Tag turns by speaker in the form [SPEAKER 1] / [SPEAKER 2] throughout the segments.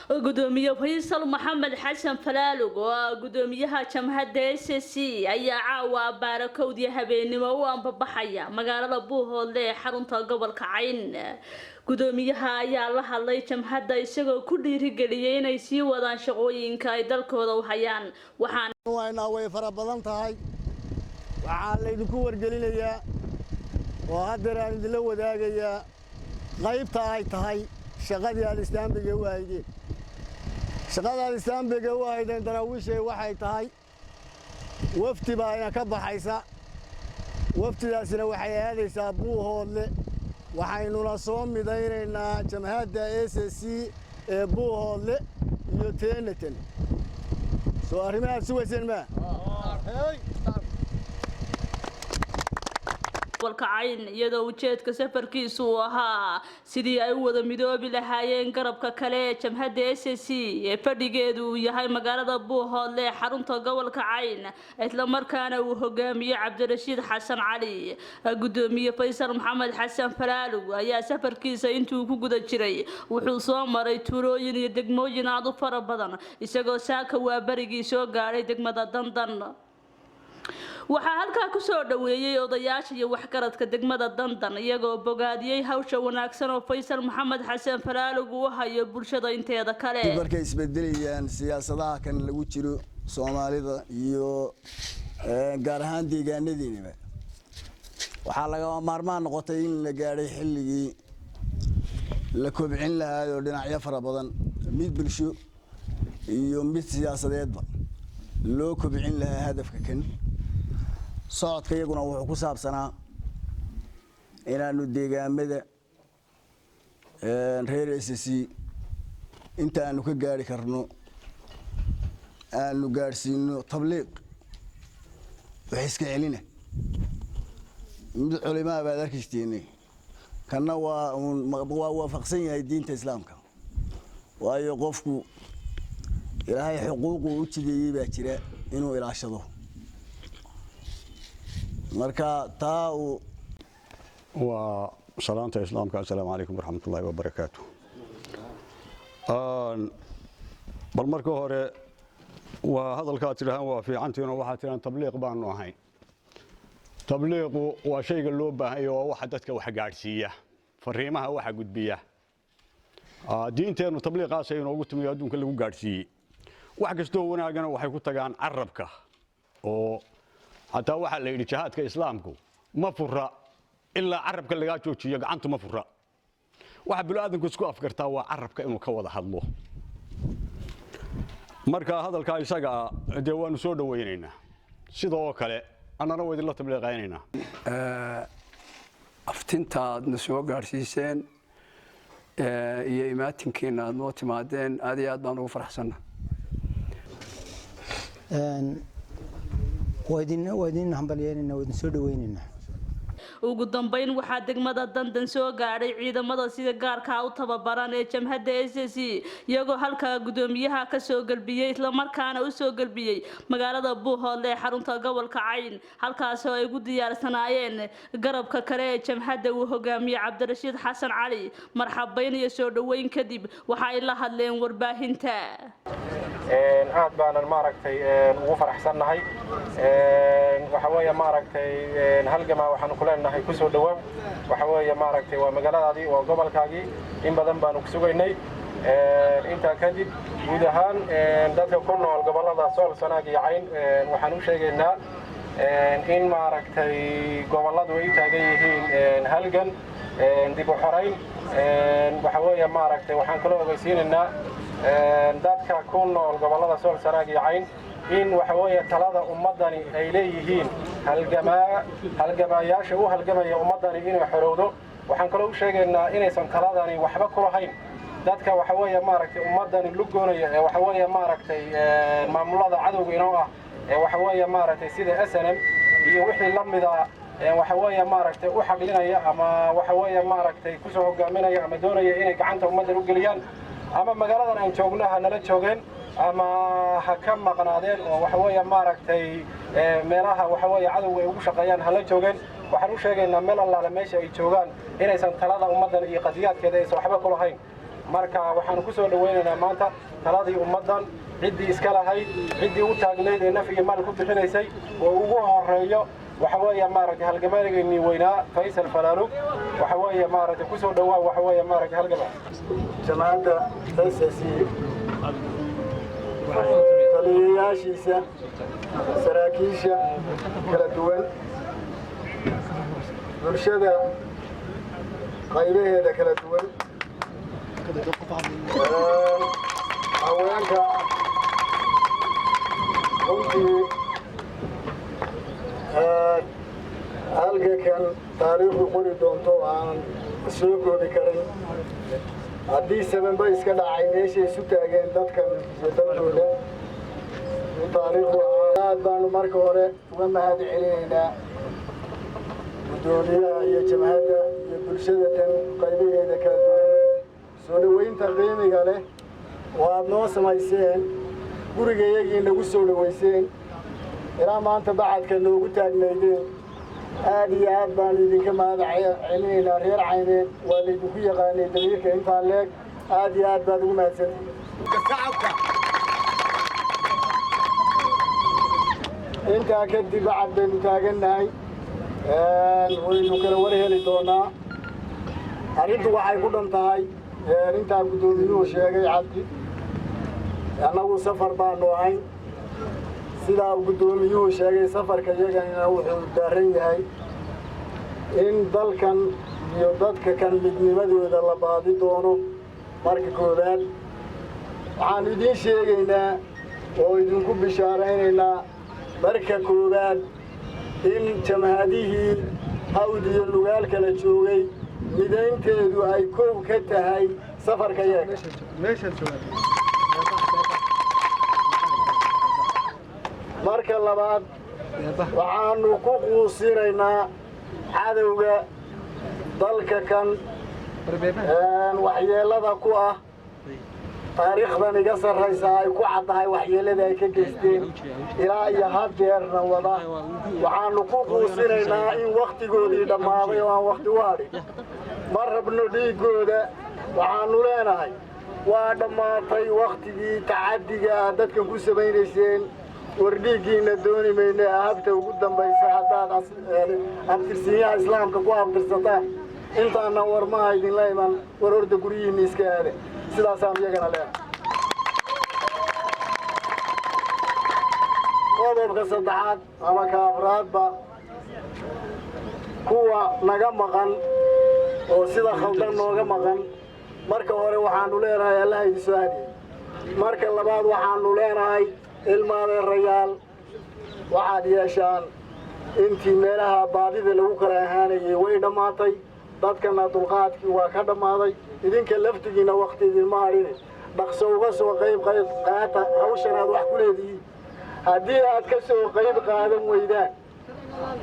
[SPEAKER 1] Gudoomiye Faysal Maxamed Xasan Falaalug, oo ah gudoomiyaha jamhadda SSC, ayaa caawa baarakowdii habeenimo u ambabaxaya magaalada Buuhoodle ee xarunta gobolka Cayn. Gudoomiyaha ayaa la hadlay jamhadda, isagoo ku dhiirigeliyay inay sii wadaan shaqooyinka ay dalkooda u hayaan. Waxaana
[SPEAKER 2] waynaa way fara badan tahay. Waxaa laydinku wargelinayaa oo haddeer aan idinla wadaagayaa qaybta ay tahay shaqadii aad islaambiga u haydeen. Shaqada aad islaambiga u haydeen, Daraawiishay, waxay tahay wafdi baa ina ka baxaysa. Wafdidaasina waxay aadaysaa Buuhoodle. Waxaynuna soo midaynaynaa jamhadda SSC ee Buuhoodle iyo Teenatan. Soo arrimahaad sugayseen maa?
[SPEAKER 1] Gobolka Cayn, iyadoo ujeedka safarkiisu uu ahaa sidii ay u wada midoobi lahaayeen garabka kale ee jamhadda SSC ee fadhigeedu uu yahay magaalada Buuhoodle ee xarunta gobolka Cayn, islamarkaana uu hogaamiyo Cabdirashiid Xasan Cali. Gudoomiye Faysal Maxamed Xasan Falaalug ayaa safarkiisa intuu ku guda jiray wuxuu soo maray tuulooyin iyo degmooyin aad u fara badan, isagoo saaka waa barigii soo gaadhay degmada Dandan. Waxaa halkaa kusoo dhaweeyey odayaasha iyo waxgaradka degmada Dandan, iyagoo bogaadiyey hawsha wanaagsan oo Faysal Maxamed Xasan Falaalug uu hayo bulshada inteeda kale.
[SPEAKER 2] Markay isbedelayaan siyaasadaha kan lagu jiro Soomaalida iyo gaar ahaan deegaanadiinaba, waxaa lagama maarmaan noqotay in la gaadhay xilligii la kobcin lahaayoo dhinacyo fara badan, mid bulsho iyo mid siyaasadeedba, loo kobcin lahaa. Hadafka kan socodka iyaguna wuxuu ku saabsanaa inaanu deegaamada reer SSC inta aanu ka gaari karno aanu gaadhsiino tabliiq wax iska celina. Mid culimaa baad arkaysteene, kanna waa waafaqsan yahay diinta Islaamka, waayo qofku Ilaahay xuquuqu u jideeyey baa jira inuu ilaashado. Marka taa uu
[SPEAKER 3] Waa salaanta Islaamka. Assalaamu calaykum waraxmat ullahi wabarakaatu. Bal marka hore waa hadalkaad tidhahaan waa fiicantiinoo waxaad tidhahaan tabliiq baanu ahayn. Tabliiqu waa shayga loo baahan yahay, waa waxa dadka wax gaadhsiiya, fariimaha waxa gudbiya. Diinteennu tabliiqaasay inoogu timi, adduunka lagu gaadhsiiyey. Wax kastoo wanaagana waxay ku tagaan carabka, oo xataa waxaa la yidhi jihaadka Islaamku ma fura ilaa carabka lagaa joojiyo, gacantu ma fura. Waxa bini'aadanku isku afgartaa waa carabka inuu ka wada hadlo. Marka hadalkaa isaga ah dee waanu soo dhawaynaynaa, sidoo kale annana waa idinla tabliiqaynaynaa.
[SPEAKER 4] Aftinta aadna soo gaadhsiiseen iyo imaatinkiina aad noo timaadeen, aad iyo aad baan ugu faraxsanna.
[SPEAKER 5] Waa idin hambalyeynayna, waa idin soo dhaweynaynaa.
[SPEAKER 1] Ugu dambeyn, waxaa degmada Dandan soo gaadhay ciidamada sida gaarkaa u tababaran ee jamhadda SSC, iyagoo halkaa gudoomiyaha kasoo gelbiyey, islamarkaana usoo gelbiyey magaalada Buuhoodle ee xarunta gobolka Cayn, halkaasoo ay ugu diyaarsanaayeen garabka kale ee jamhadda uu hogaamiyey Cabdirashiid Xasan Cali. Marxabayn iyo soo dhoweyn kadib, waxa ay la hadleen warbaahinta.
[SPEAKER 6] Aad baanan maaragtay ugu faraxsannahay. Waxa weeye maaragtay, halgamaa waxaanu ku leenahay kusoo dhawaaw. Waxa weeye maaragtay, waa magaaladaadii, waa gobolkaagii, in badan baanu ku sugaynay. Intaa kadib, guud ahaan dadka ku nool gobollada Sool, Sanaag iyo Cayn waxaan u sheegaynaa in maaragtay gobolladu ay u taagan yihiin halgan dib u xorayn. Waxa weeye maaragtay, waxaan kaloo ogeysiinaynaa dadka ku nool gobollada Sool, Sanaag iyo Cayn in waxa weeye talada ummaddani ay leeyihiin halgamaa, halgamaayaasha u halgamaya ummaddani inay xorowdo. Waxaan kaloo u sheegaynaa inaysan taladani waxba ku lahayn dadka waxa weeye maaragtay ummaddani lugoonaya ee waxa weeye maaragtay maamulada cadowga inoo ah ee waxa weeye maaragtay sida SNM iyo wixii la mida, waxa weeye maaragtay u xaqlinaya ama waxa weeye maaragtay kusoo hogaaminaya ama doonaya inay gacanta ummaddan u geliyaan. Ama magaaladan aan joogno ha nala joogeen ama ha ka maqnaadeen, oo waxa weeye maaragtay meelaha waxa weeye cadowga ay ugu shaqeeyaan ha la joogeen, waxaan u sheegaynaa meel allaale meesha ay joogaan inaysan talada ummaddan iyo qadiyaadkeeda aysan waxba ku lahayn. Marka waxaanu ku soo dhawaynaynaa maanta taladii ummaddan ciddii iska lahayd, ciddii u taagnayd ee naf iyo maal ku bixinaysay oo ugu horeeyo waxa weeye maaragtay halgamaageennii weynaa Faysal Falaalug. Waxa weeye maaragtay ku soo dhawaa waxa weeye maaragtay halgamaa.
[SPEAKER 2] Jamaacadda SSC, taliyayaashiisa, saraakiisha kala duwan, bulshada qaybaheeda kala duwan, haweenka, runtii halka kan taariikhdu qori doonto aanan soo koobi karin haddii sabanba iska dhacay meeshay isu taageen dadkan iyo dalkooda taariikhdu. Aad baanu marka hore uga mahad celinaynaa guddoomiyaha iyo jamhadda iyo bulshada tan qaybaheeda kala duwan soo dhoweynta qiimiga leh oo aad noo samayseen, gurigayagii nagu soo dhoweyseen, ilaa maanta bacadka noogu taagnaydeen. Aad iyo aad baanu idinka mahad celinaynaa. Reer Cayneed waa laydinku yaqaanay damiirka intaa leeg. Aad iyo aad baad ugu mahadsantihiin. Intaa kadib bacad baynu taagannahay, waynu kala war heli doonaa. Arrintu waxay ku dhan tahay intaa guddoomiyuhu sheegay Cabdi. Annagu safar baanu ahayn, sidaa uu guddoomiyuhu sheegay. Safarka iyaganina wuxuu daaran yahay in dalkan iyo dadka kan midnimadooda la baadi doono. Marka koowaad waxaannu idiin sheegaynaa oo idinku bishaaraynaynaa marka koowaad in jamhadihii Hawd iyo Lugaal kala joogay midaynteedu ay kow ka tahay safarka yaga. Marka labaad waxaannu ku quusinaynaa cadowga dalka kan waxyeellada ku ah, taariikhdan iga sarraysa ay ku caddahay waxyeelladii ay ka geysteen ilaa iyo haddeerna wada. Waxaannu ku quusinaynaa in wakhtigoodii dhammaaday oo aan wakhti u hadhin. Ma rabno dhiiggooda. Waxaannu leenahay waa dhammaatay wakhtigii tacaddiga aad dadkan ku samaynayseen. War dhiiggiinna dooni mayne. Habta ugu dambaysa haddaad abtirsiinyaha islaamka ku abtirsataan, intaana war maha idinla iman. War horta guryihiinna iska aada. Sidaasaan iyagana leenahay. Qodobka saddexaad ama ka afraadba, kuwa naga maqan oo sida khaldan nooga maqan, marka hore waxaannu leenahay Allaha idin soo hadiyey. Marka labaad waxaannu leenahay ilmaadeerayaal, waxaad yeeshaan intii meelaha baadida lagu kala ahaanayay way dhammaatay. Dadkana dulqaadkii waa ka dhammaaday. Idinka laftigiinna wakhti idinma hadhine, dhaqso uga soo qayb qayb qaata hawshan aad wax ku leedihiin. Haddii aad ka soo qayb qaadan weydaan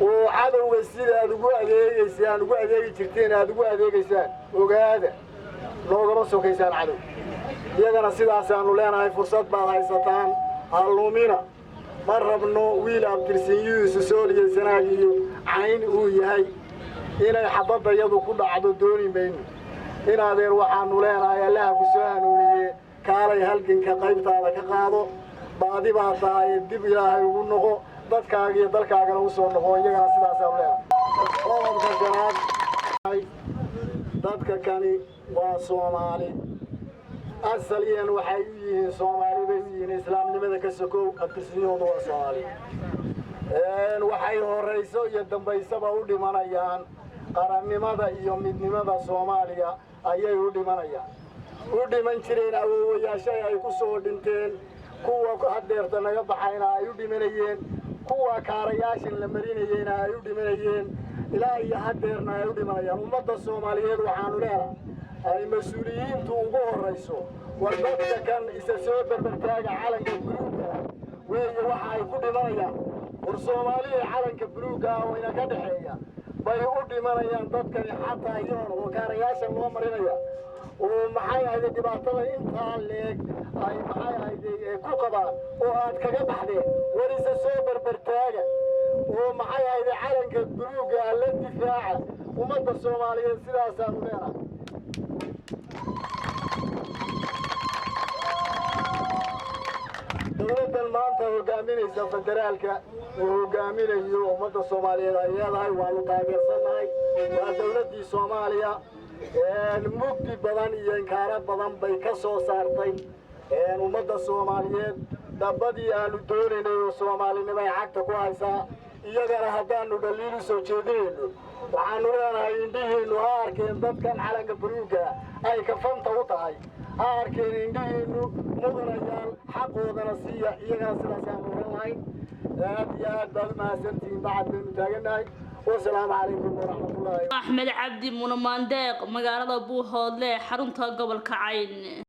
[SPEAKER 2] oo cadowga sida aad ugu adeegeysaan ugu adeegi jirteen aad ugu adeegeysaan, ogaada noogama sokaysaan cadow. Iyagana sidaasaannu leenahay. Fursad baad haysataan, halluumina. Ma rabno wiil abtirsiinyuhiisu Sool iyo Sanaag iyo Cayn uu yahay inay xabadda iyadu ku dhacdo, dooni mayno. In adeer waxaannu leenahay Allaha ku soo hanuuniye, kaalay halganka qaybtaada ka qaado. Baadi baa tahay, dib Ilaahay ugu noqo, dadkaaga iyo dalkaagana u soo noqo. Iyagana sidaasaanu leenahay. Qodobka shanaad, dadka kani waa Soomaali. Asaliyan waxay u yihiin Soomaali bay u yihiin. Islaamnimada ka sokow abtirsinyahooda waa Soomaali. Waxay horayso iyo dambaysaba u dhimanayaan qarannimada iyo midnimada Soomaaliya ayay u dhimanayaan, u dhiman jireen awoowayaashay ay ku soo dhinteen, kuwa haddeerta naga baxayna ay u dhimanayeen, kuwa kaarayaashan la marinayeyna ay u dhimanayeen, ilaa iyo haddeerna ay u dhimanayaan. Ummadda Soomaaliyeed waxaanu leenahay, ay mas-uuliyiintu ugu horrayso, war dadka kan isa soo berbertaaga. Calanka buluugga ah weeye waxa ay ku dhimanayaan. War Soomaaliya, calanka buluugga ah oo ina ka dhexeeya bay u dhimanayaan dadkani, xataa iyagoon oo kaarayaashan loo marinaya oo maxay ahayde dhibaatada intaa leeg ay maxay ahayde ku qabaan oo aad kaga baxdeen. War isa soo berbertaaga oo maxay ahayde calanka buluugga ah la difaaca. Ummadda Soomaaliyeed sidaasaanu leenahay. Dowladdan maanta hogaaminaysa federaalka uu hogaaminayo ummadda Soomaaliyeed ay leedahay waanu taageersannahay. Waa dowladdii Soomaaliya. Mugdi badan iyo inkaaro badan bay ka soo saartay ummadda Soomaaliyeed. Dhabbadii aanu doonaynay oo soomaalinimo ay xagta ku haysaa. Iyagana haddaannu dhaliil u soo jeedinayno, waxaanu leenahay indhihiinnu ha arkeen dadkan calanka buluugga ay kafanta u tahay, ha arkeen indhihiinnu. Mudanayaal, xaqoodana siiya iyagana. Sidaasaanu oran lahayn. Aad iyo aad baad u mahadsantihiin. Bacad baynu taagannahay. Wasalaamu calaykum waraxmatullaahi.
[SPEAKER 1] Axmed Cabdi Munamaandeeq, magaalada Buuhoodle, xarunta gobolka Cayn.